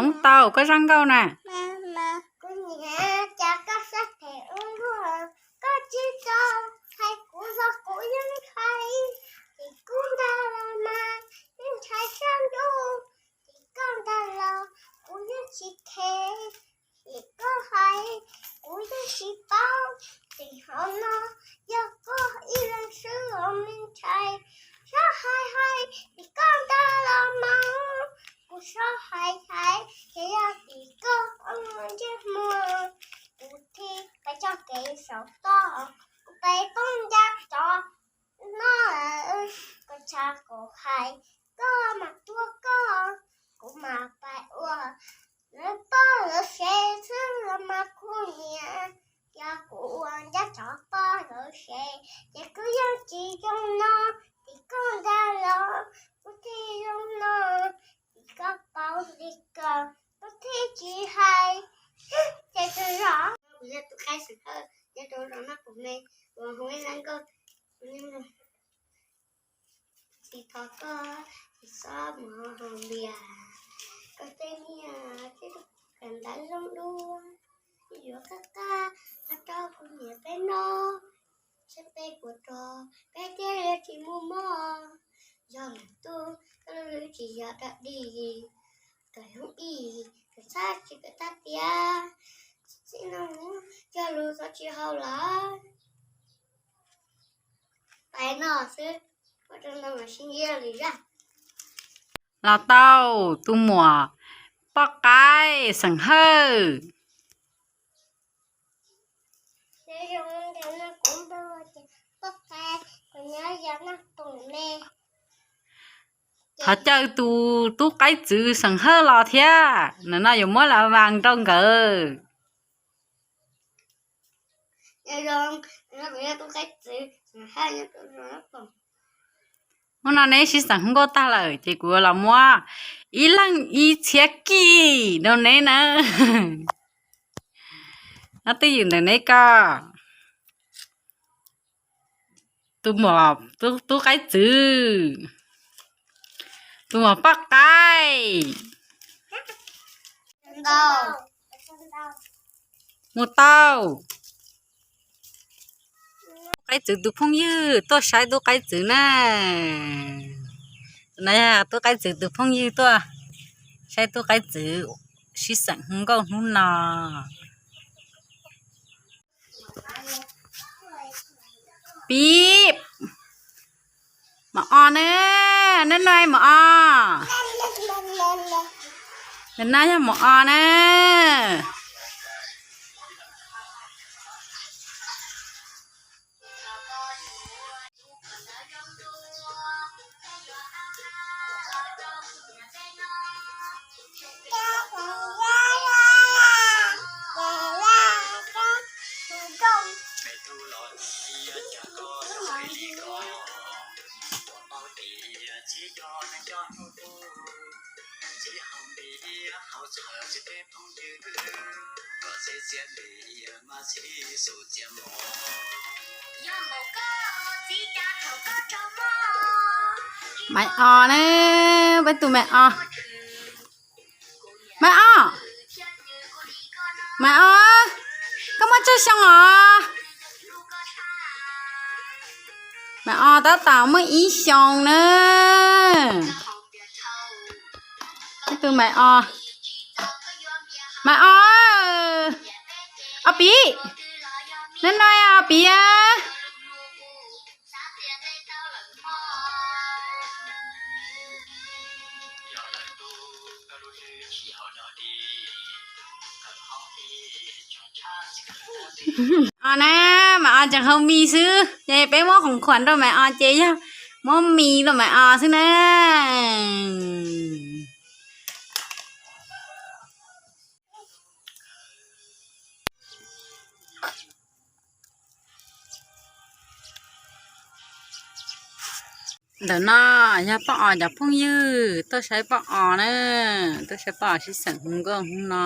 Hmoob Tau, koj zaj nkauj na. Kuv niam, cas koj sab phem ua luaj, koj tsis tau hais kuv los kuv yeej hais, ces kuv ntag los mas yeej ntshai sab ntuj, ces koj ntag los kuv yeej tsis them, ces koj hais kuv yeej tsis paub, ces hauv no yog koj ib leeg xwb los me ntshai, sab hais hais ces koj ntag los mas, kuv sab hais hais ces yog tim koj ntsej muag, kuv thiaj pais tso kev saum toj, kuv pais poob ncaj tsov no, koj tsa kuv hais, koj mas tuag koj, kuv mas pais ua lawv poj lawv sev xwb los mas kuv niam, yog kuv ua ncaj tsov poj lawv sev ces kuv yeej tsis zoo no, tim koj ntag los kuv thiaj zoo no, tim koj paub li ko, kuv thiaj tsis hais, ces tsis zog. Kuv yog tus qaib xeem hawj, nyob rau zos Naj Pum Me, uas hu ib zaj nkauj, tsis thov koj, tsis txhob mus haus npias, koj tej nyiaj thiab kawm ntawv zoo dua, yuav qab qab, qab rau kuv niam peb noj, saib peb puas rog, peb thiaj li tsis muaj mob. Yog lwm tus, koj lub hlwb tsis yog dab dig, kom hlub ib, kom txhab tsis kom tag tias, txij no mus cog lus txhob tsis haus lawm. Pais no xwb, ua rau no mas sib ntsib lwm zaj. Los tau, tus muam poj qaib xeem hawj. Thov caw tus tub qaib txwv xeem hawj los thiab, ntawm no yuav muab lawv vas rau nkawd. Hnub no neb sib xeem hu nkauj tag lawm ces kuv los muab ib leeg ib txhiab kij rau neb na. No twj ywm ntawm neb ko. Tus muam, tus tub qaib txwv, tus muam poj qaib. Mus tau. Tub qaib txwv tus phooj ywg tuaj saib tub qaib txwv na. Tus no yog tub qaib txwv tus phooj ywg tuaj saib tub qaib txwv sib xeem hu nkauj hnub no. Pib, Maiv Os na, neb no Maiv Os. Ntawm no yog Maiv Os na. Maiv Os na, peb tus Maiv Os. Maiv Os, Maiv Os, koj muaj tsawg xyoo os? Maiv Os tab tom muaj ib xyoos na. Ib tug Maiv Os. Maiv Os, Os Piv, neb no Os Piv a. Os na, Maiv Os tseem haus mis xwb ces peb muab khoom khuam rau Maiv Os ces yog muab mis rau Maiv Os xwb na. Ntawm no yog Poj Os cov phooj ywg tuaj saib Poj Os na, tuaj saib Poj Os sib xeem hu nkauj hnub no.